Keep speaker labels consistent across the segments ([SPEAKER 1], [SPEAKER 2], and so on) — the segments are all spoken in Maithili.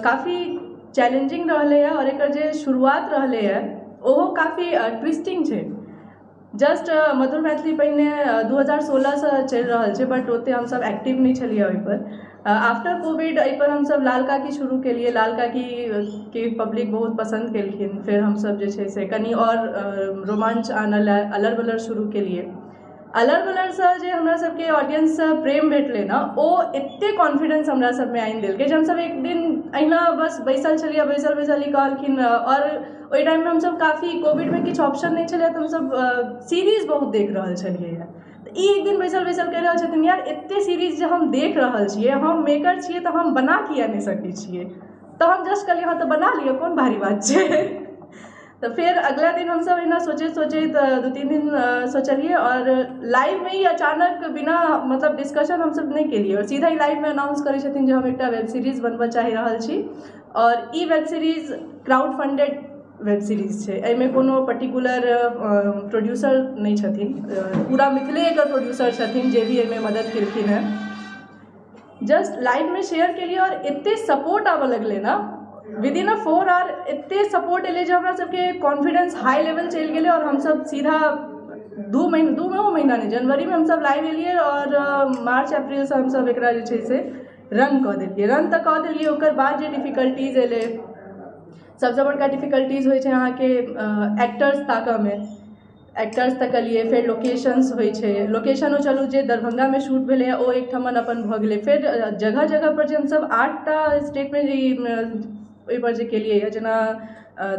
[SPEAKER 1] काफी चैलेंजिंग रहलैए आओर एकर जे शुरुआत रहलैए ओहो काफी ट्विस्टिंग छै। जस्ट मधुर मैथिली पहिने 2016सँ चलि रहल छै, बट ओतेक हमसब एक्टिव नहि छलियै ओहिपर। आफ्टर कोविड एहिपर हमसब लाल काकी शुरू केलियै। लाल काकीके पब्लिक बहुत पसन्द केलखिन। फेर हमसब जे छै से कनि आओर रोमाञ्च आनऽ लए अलर बलर शुरू केलियै। अलर बलरसँ जे हमरा सबके ऑडियंससँ प्रेम भेटलै ने, ओ एतेक कॉन्फिडेंस हमरा सबमे आनि देलकै जे हमसब एक दिन अहिना बस बैसल छलियै, बैसल बैसल ई कहलखिन। आओर ओहि टाइममे हमसब काफी कोविडमे किछु ऑप्शन नहि छलै, तऽ हमसब सीरीज बहुत देख रहल छलियै। तऽ ई एक दिन बैसल बैसल कहि रहल छथिन, यार, एते सीरीज जे हम देख रहल छियै, हम मेकर छियै, तऽ हम बना किया नहि सकै छियै? तऽ हम जस्ट कहलियै, हँ, तऽ बना लिअ, कोन भारी बात छै? तऽ फेर अगला दिन हमसब एना सोचैत सोचैत 2-3 दिन सोचलियै आओर लाइवमे ही अचानक, बिना मतलब डिस्कशन हमसब नहि केलियै, आओर सीधा ही लाइवमे अनाउंस करै छथिन जे हम एकटा वेब सीरीज बनबऽ चाहि रहल छी। आओर ई web series crowd funded web series छै। एहिमे कोनो पर्टिकुलर प्रोड्यूसर नहि छथिन। पूरा मिथिले एकर प्रोड्यूसर छथिन, जे भी एहिमे मदद केलखिन हेँ। जस्ट लाइवमे शेयर केलियै आओर एते सपोर्ट आबऽ लगलै ने, विदिन अ 4 आवर एते सपोर्ट एलै जे हमरा सबके कॉन्फिडेंस हाई लेवल चलि गेलै। आओर हमसब सीधा 2 महीना, 2 महीना नहि, जनवरीमे हमसब लाइव एलियै आओर मार्च अप्रैलसँ हमसब एकरा जे छै से रन कऽ देलियै। रन तऽ कऽ देलियै, ओकर बाद जे डिफिकल्टीज एलै, सबसँ बड़का डिफिकल्टीज होइ छै अहाँके एक्टर्स ताकऽमे। एक्टर्स तकलियै, फेर लोकेशंस होइ छै। लोकेशनो चलू, जे दरभंगामे शूट भेलैए, ओ एकठमन अपन भऽ गेलै। फेर जगह जगह पर जे हमसब आठटा स्टेटमे ओहिपर जे केलियै, जेना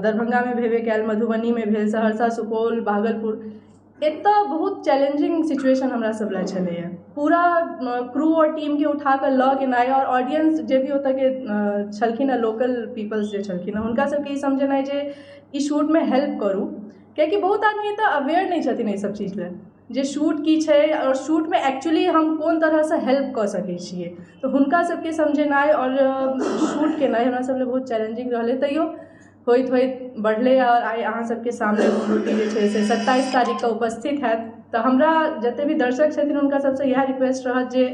[SPEAKER 1] दरभंगामे भेबे कयल, मधुबनीमे भेल, सहरसा, सुपौल, भागलपुर, एतऽ बहुत चैलेंजिंग सिचुएशन हमरा सब लए छलैए। पूरा क्रू आओर टीमके उठा कऽ लऽ गेनाइ आओर ऑडियंस जे भी ओतऽके छलखिन हेँ, लोकल पीपल्स जे छलखिन हेँ, हुनका सबके ई समझेनाइ जे ई शूटमे हेल्प करू, कियाकि बहुत आदमी एतऽ अवेयर नहि छथिन एहि सब चीज लए जे शूट की छै आओर शूटमे एक्चुअली हम कोन तरहसँ हेल्प कऽ सकै छियै। तऽ हुनका सबके समझेनाइ आओर शूट केनाइ हमरा सब लए बहुत चैलेंजिंग रहलै। तैयो होइत होइत बढ़लै आओर आइ अहाँ सबके सामने रोटी जे छै से 27 तारीखके उपस्थित हैत। तऽ हमरा जते भी दर्शक छथिन, हुनका सबसँ इएह रिक्वेस्ट रहत जे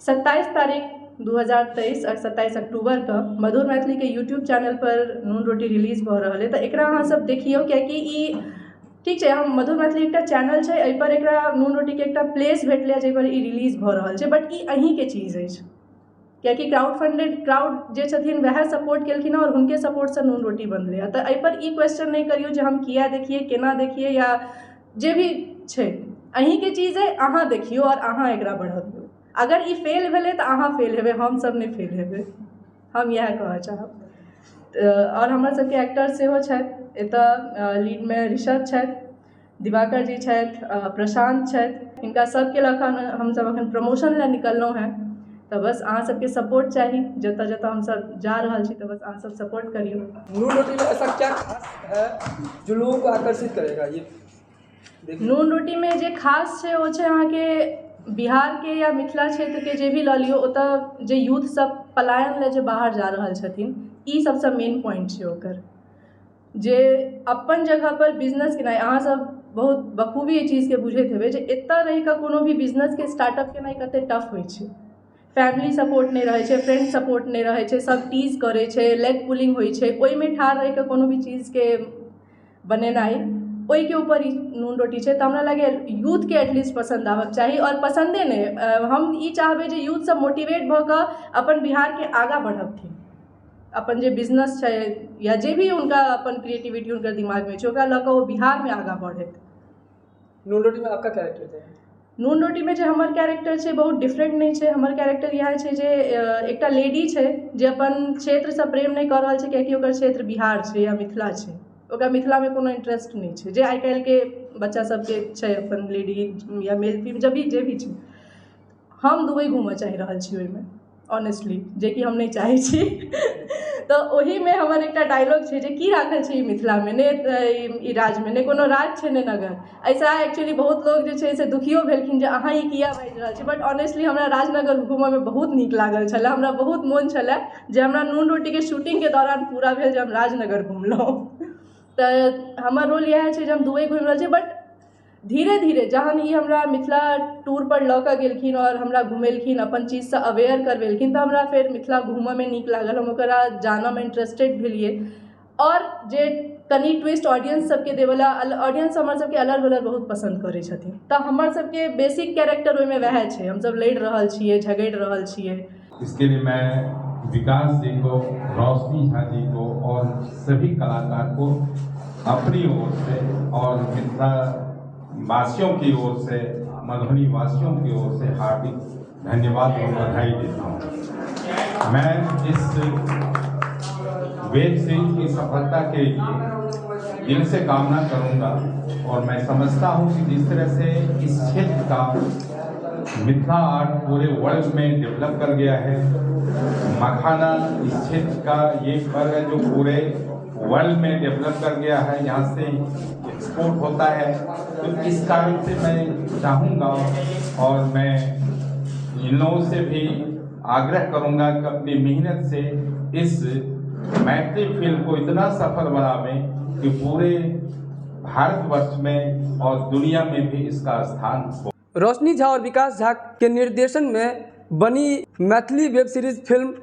[SPEAKER 1] 27 तारीख 2023 आओर 27 अक्टूबरके मधुर मैथिलीके यूट्यूब चैनलपर नून रोटी रिलीज भऽ रहल अइ, तऽ एकरा अहाँसब देखियौ। कियाकि ई ठीक छै, हम मधुर मैथिली एकटा चैनल छै, एहिपर एकरा नून रोटीके एकटा प्लेस भेटलै जाहिपर ई रिलीज भऽ रहल छै, बट ई अहीँके चीज अछि, कियाकि क्राउड फंडेड, क्राउड जे छथिन वएह सपोर्ट केलखिन हँ आओर हुनके सपोर्टसँ नून रोटी बनलै हँ। तऽ एहिपर ई क्वेश्चन नहि करियौ जे हम किया देखियै, केना देखियै या जे भी छै। अहीँके चीज अइ, अहाँ देखियौ आओर अहाँ एकरा बढ़बियौ। अगर ई फेल भेलै तऽ अहाँ फेल हेबै, हमसब नहि फेल हेबै, हम इएह कहऽ चाहब। आओर हमर सबके एक्टर सेहो छथि एतऽ। लीडमे ऋषभ छथि, दिवाकर जी छथि, प्रशान्त छथि। हिनका सबके लऽ कऽ हमसब अखन प्रमोशन लए निकललहुँ हेँ। तऽ बस अहाँ सबके सपोर्ट चाही। जतऽ जतऽ हमसब जा रहल छी, तऽ बस अहाँ सब सपोर्ट करियौ।
[SPEAKER 2] नून रोटी में ऐसा क्या खास है जो लोगों को आकर्षित करेगा, ये देखिए?
[SPEAKER 1] नून रोटीमे जे खास छै, ओ छै अहाँके बिहारके या मिथिला क्षेत्रके जे भी लऽ लियौ, ओतऽ जे यूथ सब पलायन लए जे बाहर जा रहल छथिन, ई सबसँ मेन पॉइंट छै ओकर, जे अपन जगह पर बिजनेस केनाइ। अहाँ सब बहुत बखूबी एहि चीजके बुझैत हेबै जे एतऽ रहि कऽ कोनो भी बिजनेसके स्टार्टअप केनाइ कते टफ होइ छै। फैमिली सपोर्ट नहि रहै छै, फ्रेंड सपोर्ट नहि रहै छै, सब टीज करै छै, लेग पुलिंग होइ छै। ओहिमे ठाढ़ रहि कऽ कोनो भी चीजके बनेनाइ, ओहिके ऊपर ई नून रोटी छै। तऽ हमरा लागैए यूथके एटलीस्ट पसन्द आबक चाही। आओर पसन्दे नहि, हम ई चाहबै जे यूथ सब मोटिवेट भऽ कऽ अपन बिहारके आगाँ बढ़बथिन। अपन जे बिजनेस छै या जे भी हुनका अपन क्रिएटिविटी हुनकर दिमागमे छै, ओकरा लऽ कऽ ओ बिहारमे आगाँ बढ़थि।
[SPEAKER 2] नून रोटी में आपका कैरेक्टर क्या है?
[SPEAKER 1] नून रोटीमे जे हमर कैरेक्टर छै, बहुत डिफरेंट नहि छै। हमर कैरेक्टर इएह छै जे एकटा लेडी छै जे अपन क्षेत्रसँ प्रेम नहि कऽ रहल छै, कियाकि ओकर क्षेत्र बिहार छै या मिथिला छै। ओकरा मिथिलामे कोनो इंटरेस्ट नहि छै, जे आइ काल्हिके बच्चा सबके छै अपन लेडी या मेल फीमेल जब भी जे भी छै। हम दुबई घूमऽ चाहि रहल छी ओहिमे ऑनेस्टली, जेकि हम नहि चाहै छी। तऽ ओहिमे हमर एकटा डायलॉग छै जे की राखल छै ई मिथिलामे, ने ई राज्यमे, नहि कोनो राज छै, नहि नगर। एहिसँ एक्चुअली बहुत लोग जे छै से दुखियो भेलखिन जे अहाँ ई किया बाजि रहल छी। बट ऑनेस्टली हमरा राजनगर घूमऽमे बहुत नीक लागल छलै। हमरा बहुत मोन छलै जे हमरा नून रोटीके शूटिंगके दौरान पूरा भेल जे हम राजनगर घुमलहुँ। तऽ हमर रोल इएह छै जे हम दुबई घुमि रहल छी, बट धीरे धीरे जहन ई हमरा मिथिला टूरपर लऽ कऽ गेलखिन आओर हमरा घुमेलखिन, अपन चीजसँ अवेयर करबेलखिन, तऽ हमरा फेर मिथिला घूमऽमे नीक लागल। हम ओकरा जानऽमे इंट्रेस्टेड भेलियै आओर जे कनि ट्विस्ट ऑडियंस सबके देबऽला, ऑडियंस हमर सबके अलर बलर बहुत पसन्द करै छथिन, तऽ हमर सबके बेसिक कैरेक्टर ओहिमे वएह छै। हमसब लड़ि रहल छियै, झगड़ि रहल छियै।
[SPEAKER 3] इसके लिए मैं विकास जी को, रोशनी झा जी को और सभी कलाकार को अपनी ओर से और मिथिला वासियों की ओर से, मधुबनी वासियों की ओर से हार्दिक धन्यवाद और बधाई देता हूँ। मैं इस वेब सीरीज की सफलता के लिए दिल से कामना करूँगा और मैं समझता हूँ कि जिस तरह से इस क्षेत्र का मिथिला आर्ट पूरे वर्ल्ड में डेवलप कर गया है, मखाना इस क्षेत्र का ये फल है जो पूरे वर्ल्ड में डेवलप कर गया है, यहाँ से एक्सपोर्ट होता है। तो इस कारण से मैं चाहूँगा और मैं इन लोगों से भी आग्रह करूँगा कि अपनी मेहनत से इस मैथिली फिल्म को इतना सफल बनावें कि पूरे भारतवर्ष में और दुनिया में भी इसका स्थान हो।
[SPEAKER 2] रोशनी झा और विकास झा के निर्देशन में बनी मैथिली वेब सीरीज फिल्म।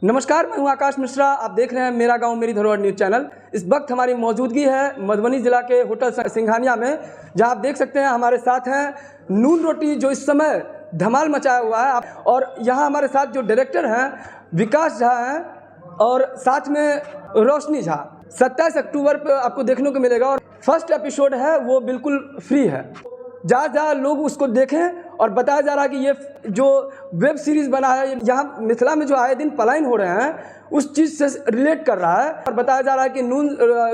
[SPEAKER 2] नमस्कार, मैं हूं आकाश मिश्रा, आप देख रहे हैं मेरा गांव मेरी धरोहर न्यूज़ चैनल। इस वक्त हमारी मौजूदगी है मधुबनी जिला के होटल सिंघानिया में, जहां आप देख सकते हैं हमारे साथ हैं नून रोटी, जो इस समय धमाल मचाया हुआ है। और यहां हमारे साथ जो डायरेक्टर हैं विकास झा हैं और साथ में रोशनी झा। 27 अक्टूबर पर आपको देखने को मिलेगा और फर्स्ट एपिसोड है वो बिल्कुल फ्री है। ज़्यादा से ज़्यादा लोग उसको देखें। और बताया जा रहा है कि ये जो वेब सीरीज़ बना है, यहाँ मिथिला में जो आए दिन पलायन हो रहे हैं, उस चीज़ से रिलेट कर रहा है। और बताया जा रहा है कि नून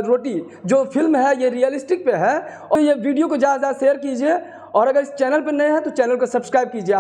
[SPEAKER 2] रोटी जो फिल्म है ये रियलिस्टिक पे है। और ये वीडियो को ज़्यादा से ज़्यादा शेयर कीजिए और अगर इस चैनल पर नए हैं तो चैनल को सब्सक्राइब कीजिए।